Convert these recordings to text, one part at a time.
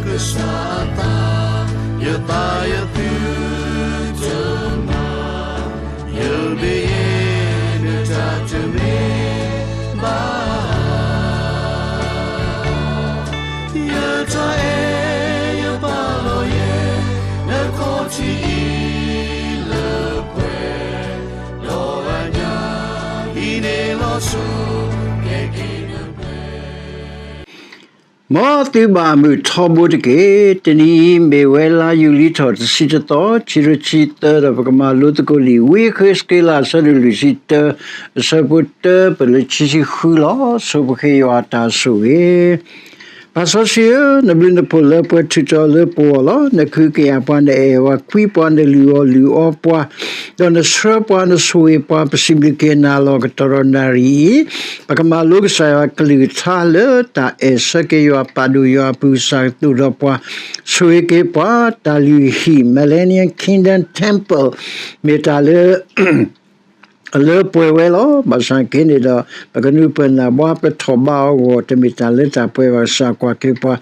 ကစၢ်အသး, ယသးယသုတမၤ, ယမ့ၢ်ယဲ နတၢ်တမ့ၢ်ဘၣ်. ယတၢ်အဲၣ်ယပာ်လီၤယဲ နခီၣ်ထံးအံၤလၢပှဲၤ, ဒီးအညၣ်အံၤန့ၣ်လီၤဆီ ကဲက့ၤနပှဲၤ မ်သုဘၣ်မုာ်ထီဘိတက့ၢ်. တနံၤအံၤမ့ၢ်ဝဲလါယူၤလံထီၣ်တဆံတသီ ခံကထိခံဆံသၢ ဒီးပကမၤလိသကိးလံာ် ဝံဃ့းစက့လး အဆၢဒိၣ်လွံၢ်ဆံတၢ, အဆၢဖိတၢပၢၢ်လၢခံဆံဃုလီၤ. ဆိပဃ့ယွၤအတၢ်ဆိၣ်ဂ့ၤ ပၢ်စီဆှံဧၢ, နဘျုးနဖှိၣ်လၢပှဲၤထုးထီၣ်လၢပဂီၢ်လီၤ. နခုကယာ်ပှၤ နအဲၣ်ဝဲကွံပှၤ နလုၢ်အီၣ်လုၢ်အီပှၤ, ဒီးနဆှၢပှၤ နဆိၣ်ဂ့ၤပှၤ ပစံးဘျုးက့ၤနၤလီၤ. ကတီၢ်ဒီးနၣ်ရံၣ်အံၤ ပကမၤလိကစၢ်ယွၤအကလုၢ်ကထါလၢတၢ်အဲၣ်ဆၢက့ၤယွၤ ပာ်ဒိၣ်ယွၤအပူၤ စၢ်ကသိၣ်ဒီးပှၤ ဆိၣ်ဂ့ၤက့ၤပှၤ တၢ်လုၢ်ဟံၣ် Millennium Kingdom Temple မ့ၢ်တၢ်လၢ အလၢပှဲၤဝဲလီၤ. ဘၣ်ဆၣ်က့န့ၣ်ဒီး ပကနုာ်ပၢၢ်နၢ်ဘှါ ပထီၣ်ဘါအဂီၢ် တမ့ၢ်တၢ်လၢတၢ်ပှဲၤဘၣ်. ကစၢ်ကွၢ်က့ၤပှၤ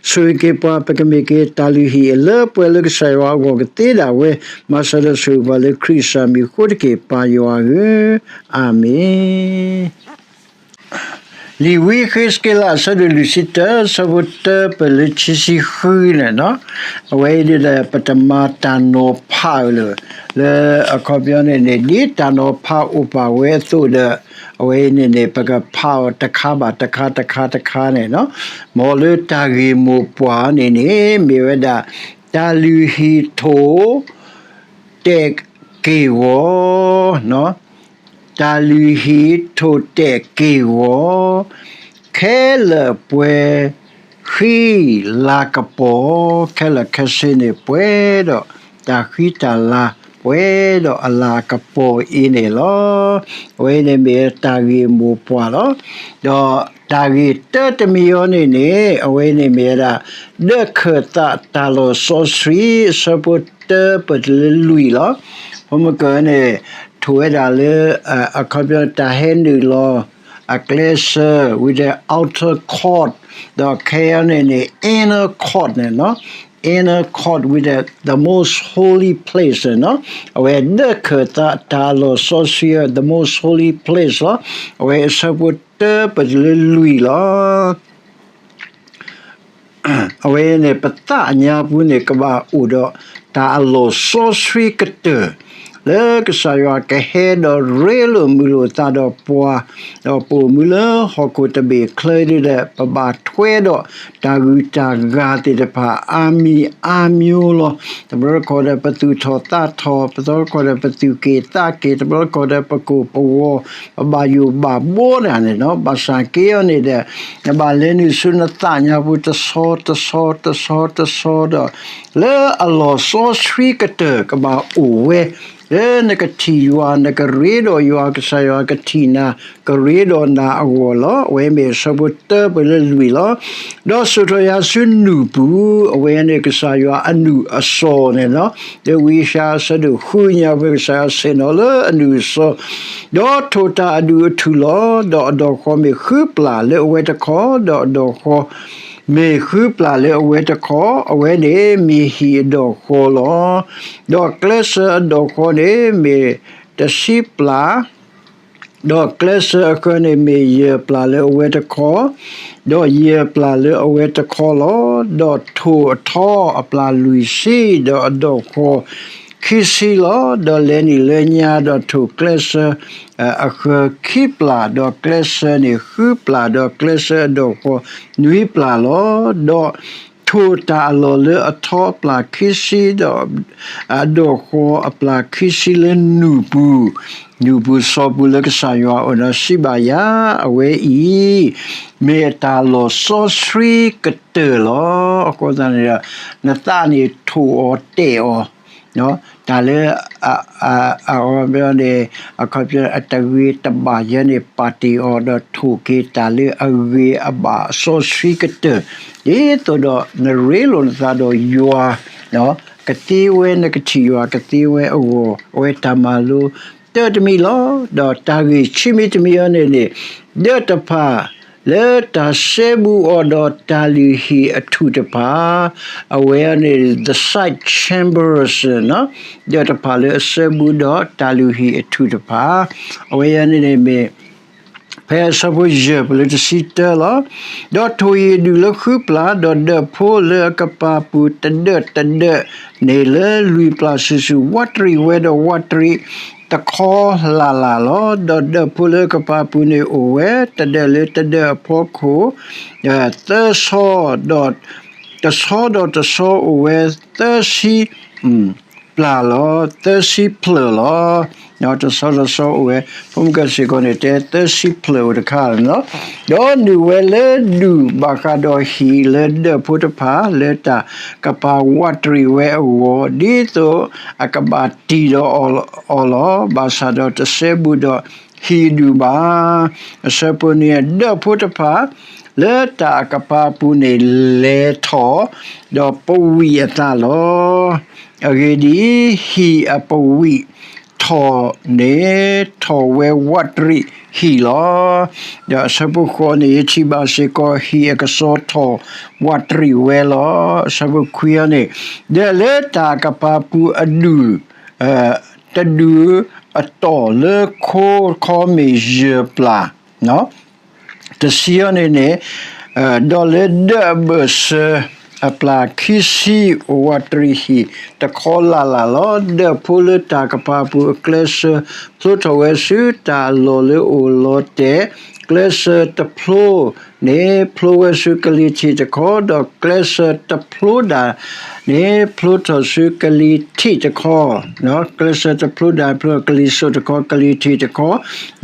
ဆိၣ်ဂ့ၤက့ၤပှၤ ပကမ့ၢ်က့ၤတၢ်လုၢ်ဟံၣ်အလၢပှဲၤလၢကစၢ်ယွၤအဂီၢ်ကသ့ဒၣ်ဝဲ မၤစၢၤဒီးဆိၣ်ဂ့ၤပှၤလၢခရံာ်အမံၤအဃိတက့ၢ် ပၢ်ယွၤဧၢ, အၤမ့ၣ်. လံာ်ဝံဃ့းစက့လး အဆၢဒိၣ်လွံၢ်ဆံတၢ အဆၢဖိတၢပၢၢ်လၢခံဆံဃုန့ၣ်, အဝဲအံၤန့ၣ်ဒီး ပတမၤတၢ်နီၤဖးအီၤလၢၤ, လၢအခီပညီန့ၣ်န့ၣ် ဒ်တၢ်နီၤဖးအိၣ်ပာ်ဝဲအသိးဒီး အဝဲအံၤန့ၣ်န့ၣ် ပကဖးအီၤတခါဘၣ်တခါ တခါတခါန့ၣ်, မ်လၢတၢ်ဂ့ၢ်မိၢ်ပှၢ်န့ၣ်န့ၣ် မ့ၢ်ဝဲဒၣ် တၢ်လုၢ်ဟံၣ်ထိၣ် တဲာ်က့ၢ်ဂီၤ, တၢ်လုၢ်ဟံၣ်ထိၣ်တဲာ်က့ၢ်ဂီၤ, ခဲလၢာ်ပှဲၤဃံလၤကပီၤ, ခဲလၢာ်ခဲဆ့န့ၣ်ပှဲၤဒီးတၢ်ဃံတၢ်လၤ ပှဲၤဒီးအလၤကပီၤအံၤန့ၣ်လီၤ. အဝဲအံၤန့ၣ်မ့ၢ်တၢ်ဂ့ၢ်မိၢ်ပှၢ်လီၤ. ဒီးတၢ်ဂ့ၢ်တၢတမံၤအံၤန့ၣ်န့ၣ် အဝဲအံၤန့ၣ်မ့ၢ်ဝဲဒၣ် ဒၢးခၢၣ်သးတၢ်လီၢ်စီဆှံ အဆၢဖိတၢပၢၢ်တုၤလၢလွံၢ်လီၤ. ဖဲမုၢ်ကၢန့ၣ် ထိၣ်ဝဲဒၣ်လၢ အခီပညီတၢ်ဟဲနုာ်လီၤ အကျဲစၢၤ with the outer court, ဒီးခဲအံၤန့ၣ်န့ၣ် inner court န့ၣ်, inner court with the, the most holy place န့ၣ်, အဝဲဒၢးခၢၣ်သးတၢ်လီၢ်စီဆှံ the most holy place လီၤ. အဝဲအဆၢဖိတၢပၢၢ်တုၤလၢလွံၢ်လီၤ. အဝဲန့ၣ် ပသးအညါပူၤန့ၣ် ကဘၣ်အိၣ်ဒီးတၢ်အလီၢ်စီဆှံကတၢၢ် လၢကစၢ်ယွၤကဟဲဒီးရ့လိာ်မုာ်လိာ်သးဒီးပှၤ, ဒီးပအိၣ်မူလၢဟီၣ်ခိၣ်တဘ့ၣ်ချၢဒ်ဒီး ပဘၣ်ထွဲဒီးတၢ်ဂုၤတၢ်ဂၤသ့ၣ်တဖၣ် အါမံၤအါမျိုးလီၤ. တဘျီတခီၣ်ဒီးပသူၣ်ထီၣ်သးထီၣ်, တဘျီတခီၣ်ဒီးပသူၣ်က့ၣ်သးက့ၣ်, တဘျီတခီၣ်ဒီးပကိၢ်ပဂီၤ, ပဘၣ်ယိၣ်ဘၣ်ဘှီဒၣ်န့ၣ်လီၤ. ဘၣ်ဆၣ်က့အံၤန့ၣ်ဒီး နဘၣ်လဲၤနုာ်ဆူနသးညါပူၤ တဆီတဆီတဆီတဆီဒီး လၢအလီၢ်စီဆှံကတၢၢ်ကဘၣ်အိၣ်ဝဲ, လၢနကထံၣ်ယွၤ နကရ့ဒီးယွၤ ကစၢ်ယွၤကထံၣ်နၤ ကရ့ဒီးနၤအဂီၢ်လီၤ. အဝဲမ့ၢ်အဆၢဖိတၢပၢၢ်လၢလွံၢ်လီၤ. ဒီးစိာ်ထီၣ်ယၤဆူနူၢ်ပူၤ, အဝဲန့ၣ်ကစၢ်ယွၤအနုာ်အစီၤန့ၣ်လီၤ. လၢဝံယၡါယၤအဆၢဒိၣ်ဃုညါပူၤ ကစၢ်ယွၤဆ့ၣ်နီၤလၢအနုာ်အစီၤ, ဒီးထိၣ်တၢ်အဒူၣ်အထူၣ်လီၤ. ဒီးအဒီၣ်ဃီမ့ၢ်ဃုပျၢ်လၢအဝဲတခီ, ဒီးအဒီၣ်ဃီ မ့ၢ်ဃုပျၢ်လၢအဝဲတခီ, အဝဲန့ၣ်မ့ၢ်ဟံၣ်အဒီၣ်ဃီလီၤ. ဒီးကျဲစၢၤအဒီၣ်ဃီန့ၣ်မ့ၢ်တဆံပျၢ်, ဒီးကျဲစၢၤအဃၢၤန့ၣ်မ့ၢ်ယဲၢ်ပျၢ်လၢအဝဲတခီ, ဒီးယဲၢ်ပျၢ်လၢအဝဲတခီလီၤ. ဒီးထိၣ်အထီအပျၢ်လွံၢ်ဆံ, ဒီးအဒီၣ်ဃီခံဆံလီၤ. ဒီးလဲၤနုာ်လၢညါဒီးထိၣ်ကျဲစၢၤ အဃၢၤခံပျၢ်, ဒီးကျဲစၢၤန့ၣ်ဃုပျၢ်, ဒီးကျဲစၢၤအဒီၣ်ဃီနွံပျၢ်လီၤ. ဒီးထိၣ်တၢ်အလီၢ်လၢအထီအပျၢ်ခံဆံ, ဒီးအဒီၣ်ဃီအပျၢ်ခံဆံလၢနူၢ်ပူၤ, နူၢ်ပူၤစီၤပူၤလၢကစၢ်ယွၤအအိၣ်ဒီးစံးဘၣ်ယၤ, အဝဲအံၤ မ့ၢ်အတၢ်လီၢ်စီဆှံကတၢၢ်လီၤ. အဃိသတးန့ၣ်ဒီး နသးန့ၣ်ထိၣ်အီၤတဲာ်အီၤ, တၢ်လၢ အဝဲန့ၣ် အခီပညီအတဂ့ၤတဘၣ်ယဲန့ၣ် ပာ်တ့ၢ်အီၤဒီးထိၣ်က့ၤတၢ်လၢအဂ့ၤအဘၣ်စီဆှံကတၢၢ်, ဒ်သိးဒီးနရ့လိာ်နသးဒီးယွၤ ကသ့ဝဲ နကထံၣ်ယွၤကသ့ဝဲအဂီၢ် အဝဲတၢ်မၤလိတၢ်တမံၤလီၤ. ဒီးတၢ်ဂ့ၢ်ဆံမံၤတမံၤအံၤန့ၣ်န့ၣ် ဒၢးတဖၣ် လၢတၢ်စဲဘူးအီၤဒီးတၢ်လုၢ်ဟံၣ်အထူၣ်တဖၣ်, အဝဲန့ၣ် the side chambers ဒၢးတဖၣ်လၢအစဲဘူးဒီးတၢ်လုၢ်ဟံၣ်အထူၣ်တဖၣ်, အဝဲန့ၣ်မ့ၢ် ဖဲအဆၢဖိယဲၢ်ပလၢတဆံတၢလီၤ. ဒီးထိၣ်ဟံၣ်အဒူၣ်လၢဃုပျၢ်, ဒီးဒၢးဖိလၢအကပၤပူၤတဒၢးတဒၢးန့ၣ်လၢလွံၢ်ပျၢ်စုာ်စုာ်, ဝးတရံးဝဲဒီးဝးတရံးတခီလၢ်လၢ်လီၤ. ဒီးဒၢးဖိလၢအကပၤပူၤန့ၣ်အိၣ်ဝဲ တဒၢးလၢတဒၢးအဖီခိၣ် သၢဆီ, ဒီးတဆီဒီးတဆီအိၣ်ဝဲသၢဆံ ပျၢ်လီၤ, သၢဆံဖျၢၣ်လီၤ. တဆီဒီးတဆီအိၣ်ဝဲ, ဖိမုၣ်ကဲစ့ၢ်ကီးန့ၣ် တဲသၢဆံဖျၢၣ်အိၣ်တခါလီၤ. ဒီးနုာ်ဝဲလၢဒူၣ်ဘၣ်ဃးဒီးဟံၣ်လၢဒၢးဖိတဖၣ် လၢတၢ်ကပၤဝးတရံးဝဲအဂီၢ်, ဒ်သိးအကဘၣ်တံၢ်ဒီးအီၤလီၤ. ဘၣ်ဆၣ်ဒီးတစဲဘူးဒီးဟံၣ်အဒူၣ်ဘၣ်. အဆၢဖိနွံ, ဒၢးဖိတဖၣ် လၢတၢ်အကပၤပူၤန့ၣ်လဲၤထီၣ်, ဒီးပဝံာ်အသးလီၤ. အဂ့ၢ်ဒ်အံၤ, ဟံၣ်အပဝံာ်ထီၣ်န့ၣ် ထီၣ်ဝဲဝးတရံးဟံၣ်လီၤ. ဒီးအဆၢဖိဃိးန့ၣ် ယထံၣ်ဘၣ်စ့ၢ်ကီး ဟံၣ်အကစီၤထီၣ်ဝးတရံးဝဲလီၤ. အဆၢဖိခွံအံၤန့ၣ်, ဒီးလၢတၢ်ကပၤပူၤအဒူၣ် တဒူၣ်အတီၢ်လၢခိတခီမ့ၢ်ယဲၢ်ပျၢ် တဆံအံၤန့ၣ်န့ၣ်, ဒီးလၢဒၢးအဘၢၣ်စၢၤအပျၢ်ခံဆံ အိၣ်ဝးတရံးဟံၣ်တခီလၢ်လၢ်လီၤ. ဒၢးဖိလၢတၢ်ကပၤပူၤအကျဲးစၢး ဖျိထီၣ်ဝဲဆူတၢ်အလီၢ်လၢအိၣ်လီၤတဲာ်, ကျဲးစၢးတဖျိန့ၣ် ဖျိဝဲဆူကလံၤထံးတခီ, ဒီးကျဲးစၢးတဖျိဒၣ်န့ၣ် ဖျိထီၣ်ဆူကလံၤထံးတခီ, ကျဲးစၢးတဖျိဒၣ် ဖျိကလံၤစိးတခီ ကလံၤထံးတခီ,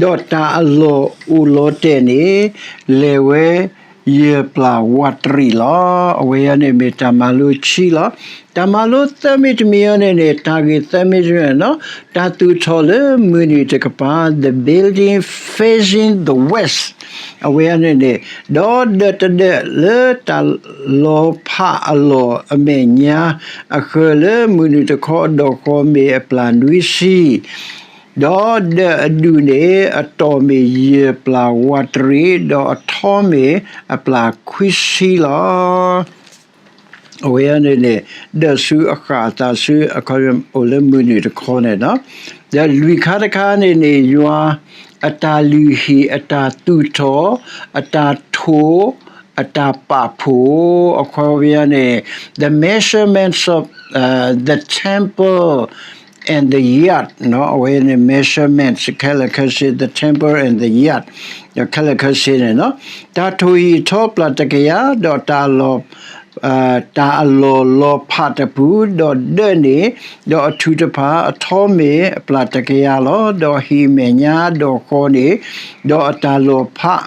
ဒီးတၢ်အလီၢ်အိၣ်လီၤတဲာ်န့ၣ် လဲၤဝဲယဲၢ်ပျၢ်ဝးတရံးလီၤ. အဝဲအံၤန့ၣ်မ့ၢ်တၢ်မၤလိခံလီၤ. တၢ်မၤလိသၢမံၤတမံၤအံၤန့ၣ်န့ၣ် တၢ်ဂ့ၢ်သၢမံၤတမံၤန့ၣ်, တၢ်သူၣ်ထီၣ်လၢမုၢ်နုာ်တကပၤ, the building facing the west, အဝဲအံၤန့ၣ်န့ၣ်, ဒီးဒၢးတဒၢးလၢတၢ်လီၤဖးအလီၢ်အမဲာ်ညါအဃၢၤလၢမုၢ်နုာ်တခီအဒီၣ်ဃီမ့ၢ်အပျၢ်နွံဆံ ဒီးဒၢးအဒူၣ်န့ၣ် အတီၢ်မ့ၢ်ယဲၢ်ပျၢ်ဝးတရံး, ဒီးအထီမ့ၢ်အပျၢ်ခွံဆံလီၤ. အဝဲအံၤန့ၣ်န့ၣ် ဒၢးဆူအဃၣ်အသးဆူ အိၣ်လၢမုၢ်နုာ်တခီန့ၣ်လီၤ. ဒီးလွံၢ်ခါတခါန့ၣ်န့ၣ် ယွၤအတၢ်လုၢ်ဟံၣ် အတၢ်သူၣ်ထီၣ် အတၢ်ထိၣ် အတၢ်ပာ်ဖှိၣ်, အခီပညီန့ၣ် the measurements of the temple and the yard, အဝဲန့ၣ် measurements ခဲလၢာ်ခဲဆ့ the temple and the yard ခဲလၢာ်ခဲဆ့န့ၣ်လီၤ. တၢ်ထိၣ်ဟံၣ်ထီပျၢ်တကယၤ, ဒီးတၢ်လီၢ် တၢ်အလီၢ်လီၤဖးတပူၤ, ဒီးဒၢးန့ၣ်, ဒီးအထူၣ်တဖၣ် အထီမ့ၢ်အပျၢ်တကယၤလီၤ. ဒီးဟံၣ်အမဲာ်ညါအဒီၣ်ဃီန့ၣ်, ဒီးအတၢ်လီၢ်ဖး,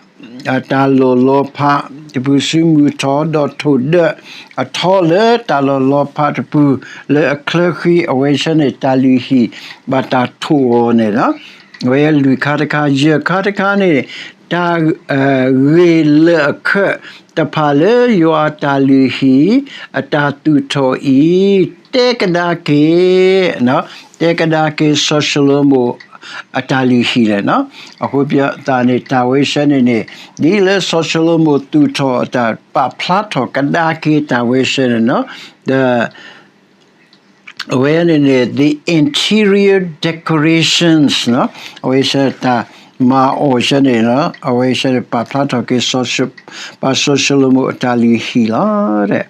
အတၢ်လီၢ်လီၤဖးတပူၤဆူမုၢ်ထီၣ်, ဒီးထိၣ်ဒၢး အထီလၢတၢ်လီၢ်လီၤဖးတပူၤ လၢအချၢဃံ အဝဲဆၢန့ၣ် တၢ်လုၢ်ဟံၣ်ဘၣ်တၢ်ထိၣ်အီၤန့ၣ်လီၤ. အဝဲလွံၢ်ခါတခါ, ယဲၢ်ခါတခါန့ၣ် တၢ်ဂ့ၢ်လၢာ်အခၢးတဖၣ်လၢယွၤအတၢ်လုၢ်ဟံၣ် အတၢ်သူၣ်ထီၣ်အံၤ တဲကဒါက့ၤ, တဲကဒါက့ၤစီၤၡလိၤမိၣ်အတၢ်လုၢ်ဟံၣ်န့ၣ်လီၤ. အဃိသတးန့ၣ် တၢ်ဝဲဆၢန့ၣ်န့ၣ် ဒ်လၢစီၤၡလိၤမိၣ်သူၣ်ထီၣ်အတၢ်ပာ်ဖျါထီၣ်ကဒါက့ၤတၢ်ဝဲဆၢန့ၣ်လီၤ. ဒီး အဝဲန့ၣ်န့ၣ် the interior decorations အဝဲဆၢတၢ်မၤအီၣ်ဆၢန့ၣ်လီၤ. အဝဲဆၢပာ်ဖျါထီၣ်က့ၤ ပၢ်စီၤၡလိၤမိၣ်အတၢ်လုၢ်ဟံၣ်လီၤ.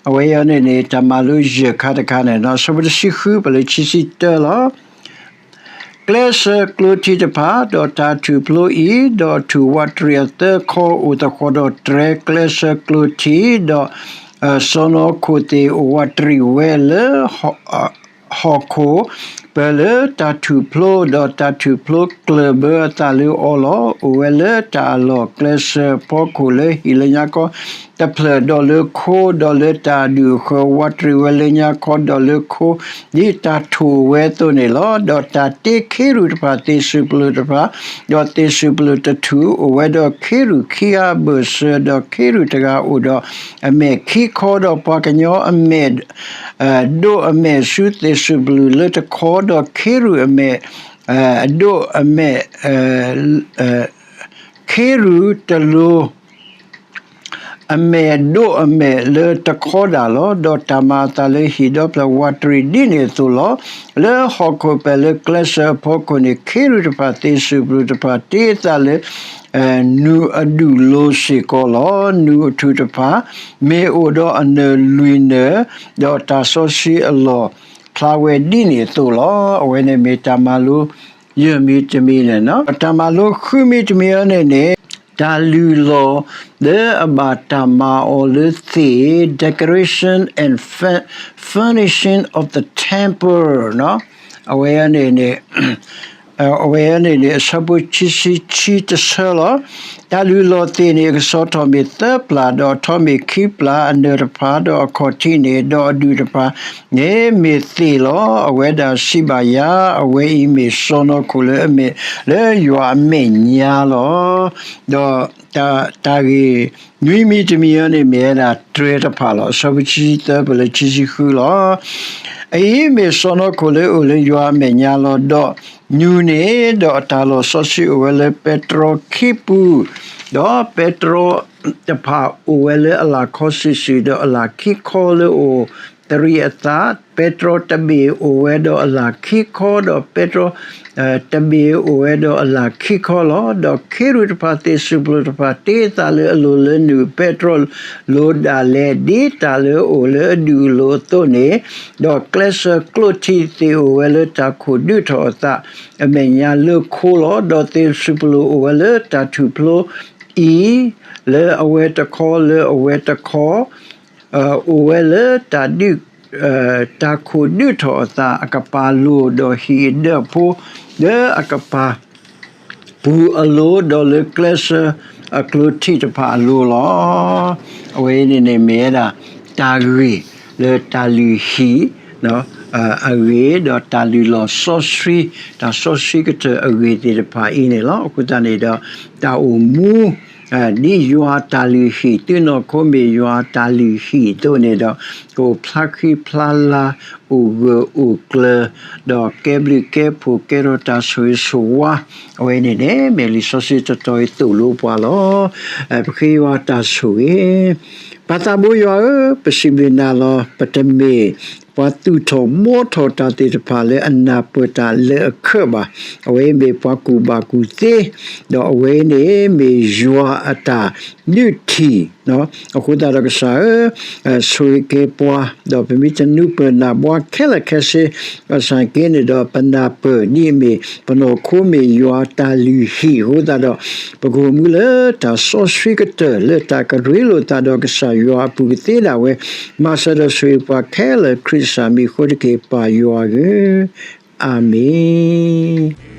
အဝဲအံၤန့ၣ်န့ၣ် တၢ်မၤလိယဲၢ်ခါတခါန့ၣ်လီၤ. အဆၢဖိတဆံဃု ပလၢခံဆံတၢလီၤ. ကျဲးစၢးကျိထံတဖၣ်, ဒီးတၢ်ထူၣ်ဖျိအံၤ, ဒီးထူၣ်ဝးတရံးအသၢခီအိၣ်သဃီၤဒီးတြဲၤကျဲးစၢးကျိထံ, ဒီး စီၢ်နီၤခိၣ်သ့ၣ်အိၣ်ဝးတရံးဝဲလၢ ဟီၣ်ခိၣ် ပၢၢ်လၢတၢ်ထူၣ်ဖျိ, ဒီးတၢ်ထူၣ်ဖျိကျၢၢ်ဘၢအသးလၢအီလီၤ. အိၣ်ဝဲလၢတၢ်အလီၢ်ကျဲးစၢးဖီခိၣ်လၢဟံၣ်လၢညါခီတဖျၢၣ်, ဒီးလၢခိ, ဒီးလၢတၢ်အဒူၣ်အဃၢၤ ဝးတရံးဝဲလၢညါခီ, ဒီးလၢခိ ဒ်တၢ်ထိၣ်ဝဲအသိးန့ၣ်လီၤ. ဒီးတၢ်တ့ခ့ရူၣ်တဖၣ် သ့ၣ်စူၣ်ပလိၣ်တဖၣ်, ဒီးသ့ၣ်စူၣ်ပလိၣ်တထူၣ် အိၣ်ဝဲဒီးခ့ရူၣ်ခံဂၤအဘၢၣ်စၢၤ, ဒီးခ့ရူၣ်တဂၤအိၣ်ဒီးအမဲာ်ခံခီ, ဒီးပှၤကညီအမဲာ် ဒိးအမဲာ်ဆူသ့ၣ်စူၣ်ပလိၣ်လၢတခီ, ဒီးခ့ရူၣ်အမဲာ်, ဒိးအမဲာ်, ခ့ရူၣ်တလိၤ အမဲာ်ဒိၣ်အမဲာ်လၢတခီဒၣ်လီၤ. ဒီးတၢ်မၤအသးလၢဟံၣ်ဒီဖျၢၣ်ဝးတရံးဒ်န့ၣ်အသိးလီၤ. လၢဟီၣ်ခိၣ်ပၢၢ်လၢကျဲစၢၤအဖီခိၣ်န့ၣ် ခ့ရူၢ်တဖၣ်သ့ၣ်စူၣ်ပျိၢ်တဖၣ်တ့အသးလၢ နူၤအဒူၣ်လိၤစ့ၢ်ကီးလီၤ. နူၤအထူၣ်တဖၣ် မ့ၢ်အိၣ်ဒီးအနၢၤလွံၢ်နၢၤ, ဒီးတၢ်စီဆှံအလီၢ်ဖျါဝဲဒ်န့ၣ်အသိးလီၤ. အဝဲန့ၣ်မ့ၢ်တၢ်မၤလိယဲၢ်မံၤတမံၤန့ၣ်လီၤ. တၢ်မၤလိဃုမံၤတမံၤအံၤန့ၣ်န့ၣ် တၢ်လုၢ်လီၢ်လၢအဘၣ်တၢ်မၤအီၤလၢသ့ၣ် decoration and furnishing of the temple အဝဲန့ၣ်န့ၣ် အဝဲန့ၣ်န့ၣ် အဆၢဖိခံဆံခံတဆၢလီၤ. တၢ်လုၢ်လီၢ်သ့ၣ်န့ၣ် အကစီၤထီၣ်မ့ၢ်သၢပျၢ်, ဒီးအထီမ့ၢ်ခံပျၢ်, အနၢၤတဖၣ်, ဒီးအခီၣ်ထံးန့ၣ်, ဒီးအဒူၣ်တဖၣ်န့ၣ်မ့ၢ်သ့ၣ်လီၤ. အဝဲဒၣ်စံးဘၣ်ယၤ, အဝဲအံၤမ့ၢ်စီၢ်နီၤခိၣ်လၢအမဲာ်လၢယွၤအမဲာ်ညါလီၤ. ဒီးတၢ်ဂ့ၢ် နွံမံၤတမံၤအံၤန့ၣ် မ့ၢ်ဝဲဒၣ်တြဲၤတဖၣ်လီၤ. အဆၢဖိခံဆံသၢပၢၢ်လၢခံဆံဃုလီၤ. အအံၤမ့ၢ်စီၢ်နီၤခိၣ်လၢအအိၣ်လၢယွၤအမဲာ်ညါလီၤ. ဒီးနူၤန့ၣ်, ဒီးအတၢ်လီၢ်စီဆှံအိၣ်ဝဲလၢပဲတြီခံပူၤ, ဒီးပဲတြီတဖၣ်အိၣ်ဝဲလၢအလၢ်ခီစုာ်စုာ်, ဒီးအလၢ်ခံခီလၢအအိၣ်တရံးအသး, ပဲတြီတဘ့ၣ်အိၣ်ဝဲဒီးအလၢ်ခံခီ, ဒီးပဲတြီ တဘ့ၣ်အိၣ်ဝဲဒီးအလၢ်ခံခီလီၤ. ဒီးခ့ရူၢ်တဖၣ်သ့ၣ်စူၣ်ပျိၢ်တဖၣ်တ့အသးလၢအလိၤလၢနူၤ, ပဲတြီလိၤဒၣ်လဲာ်ဒ်တၢ်လၢအအိၣ်လၢအဒူၣ်အလိၤအသိးန့ၣ်, ဒီးကျဲစၢၤကျိၣ်ထံးသ့ၣ်အိၣ်ဝဲလၢတၢ်ခိၣ်ဒုးထီၣ်အသး အမဲာ်ညါလၢခိလီၤ. ဒီးသ့ၣ်စူၣ်ပျိၢ်အိၣ်ဝဲလၢတၢ်ထူၣ်ဖျိအံၤ လၢအဝဲတခီလၢအဝဲတခီ အိၣ်ဝဲလၢတၢ်ဒုး တၢ်ခိၣ်ဒုးထီၣ်အသးအကပၤလိၤ, ဒီးဟံၣ်အဒၢးဖိလၢအကပၤပူၤအလိၤ, ဒီးလၢကျဲစၢၤအကျိၣ်ထံးတဖၣ်အလိၤလီၤ. အဝဲအံၤန့ၣ်န့ၣ်မ့ၢ်ဝဲဒၣ် တၢ်ဂ့ၢ်လၢတၢ်လုၢ်ဟံၣ်အဂ့ၢ်, ဒီးတၢ်လုၢ်လီၢ်စီဆှံ, တၢ်စီဆှံကတၢၢ်အဂ့ၢ်သ့ၣ်တဖၣ်အံၤန့ၣ်လီၤ. အဃိသတးန့ၣ်ဒီး တၢ်အိၣ်မူ ဒ်ယွၤတၢ်လုၢ်ဟံၣ်, သုနီၢ်ခိမ့ၢ်ယွၤတၢ်လုၢ်ဟံၣ်အသိးန့ၣ်ဒီး ကအိၣ်ဖျါဃံဖျါလၤ, အိၣ်ဂၢၢ်အိၣ်ကျၢၤ, ဒီးကဲဘျုးကဲဖှိၣ် ကဲထီၣ်တၢ်ဆိၣ်ဂ့ၤဆိၣ်ဝါ, အဝဲန့ၣ်န့ၣ် မ့ၢ်လံာ်စီဆှံတတီၤအံၤသိၣ်လိပှၤလီၤ. ပဃ့ယွၤတၢ်ဆိၣ်ဂ့ၤ ပၢ်သးဘိယွၤဧၢ, ပစံးဘျုးနၤလီၤ. ပတမ့ၢ်ပှၤသူၣ်ထီၣ်ဘှီထီၣ်တၢ်သ့ၣ်တဖၣ်လၢအနၢ်ပၢၢ်တၢ်လၢအခၢးဘၣ်. အဝဲအံၤမ့ၢ်ပှၤကူၣ်ဘၣ်ကူၣ်သ့, ဒီးအဝဲန့ၣ်မ့ၢ်ယွၤအတၢ်ဒုးထံၣ်, အဃိသတးဒီးကစၢ်ဧၢ, ဆိၣ်ဂ့ၤက့ၤပှၤ, ဒီးပမ့ၢ်တနုာ်ပၢၢ်နၢ်ဘှါခဲလၢာ်ခဲဆ့, ဘၣ်ဆၣ်က့န့ၣ်ဒီး ပနၢ်ပၢၢ်ဒ်အမ့ၢ် ပနီၢ်ခိမ့ၢ်ယွၤတၢ်လုၢ်ဟံၣ်အဃိသတးဒီး ပကအိၣ်မူလၢတၢ်စီဆှံကတၢၢ်လၢတၢ်ကရ့လိာ်သးဒီးကစၢ်ယွၤအပူၤကသ့ဒၣ်ဝဲ, မၤစၢၤဒီးဆိၣ်ဂ့ၤပှၤခဲလၢာ်ခရံာ်ကစၢ်မံၤအဃိတက့ၢ် ပၢ်ယွၤဧၢ, အၤမ့ၣ်.